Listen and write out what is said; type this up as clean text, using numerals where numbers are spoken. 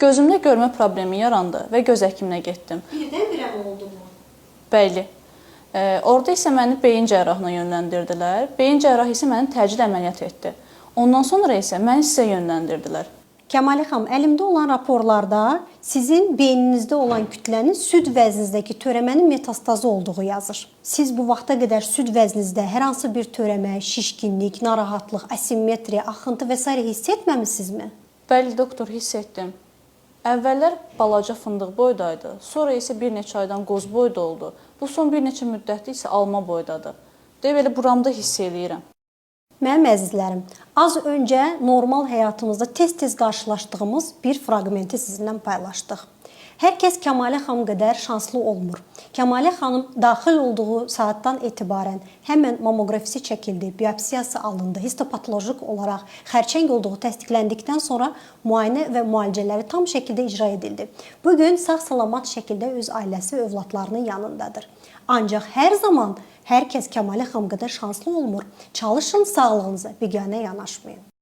Gözümdə görmə problemi yarandı və göz həkiminə getdim. Birdən-birə mi oldu bu? Bəli. Orada isə məni beyin cərrahına yönləndirdilər. Beyin cərrahı isə məni təcil əməliyyat etdi. Ondan sonra isə məni sizə yönləndirdilər. Kəmalə xanım, əlimdə olan raporlarda sizin beyninizdə olan kütlənin süd vəzninizdəki törəmənin metastazı olduğu yazır. Siz bu vaxta qədər süd vəzninizdə hər hansı bir törəmə, şişkinlik, narahatlıq, asimmetriya, axıntı və sairə hiss etməmisinizmi? Bəli, doktor, hiss etdim. Əvvəllər balaca fındıq boydaydı, sonra isə bir neçə aydan qoz boyda oldu. Bu son bir neçə müddətdir isə alma boydadır. Deyə belə buramda hiss eləyirəm. Mənim əzizlərim, az öncə normal həyatımızda tez-tez qarşılaşdığımız bir fraqmenti sizinlə paylaşdıq. Hər kəs Kəmalə xanım qədər şanslı olmur. Kəmalə xanım daxil olduğu saatdan etibarən həmən mamoqrafisi çəkildi, biopsiyası alındı, histopatoloji olaraq xərçəng olduğu təsdiqləndikdən sonra müayinə və müalicələri tam şəkildə icra edildi. Bu gün sağ-salamat şəkildə öz ailəsi və övladlarının yanındadır. Ancaq hər zaman hər kəs Kəmalə xanım qədər şanslı olmur. Çalışın sağlığınıza biganə yanaşmayın.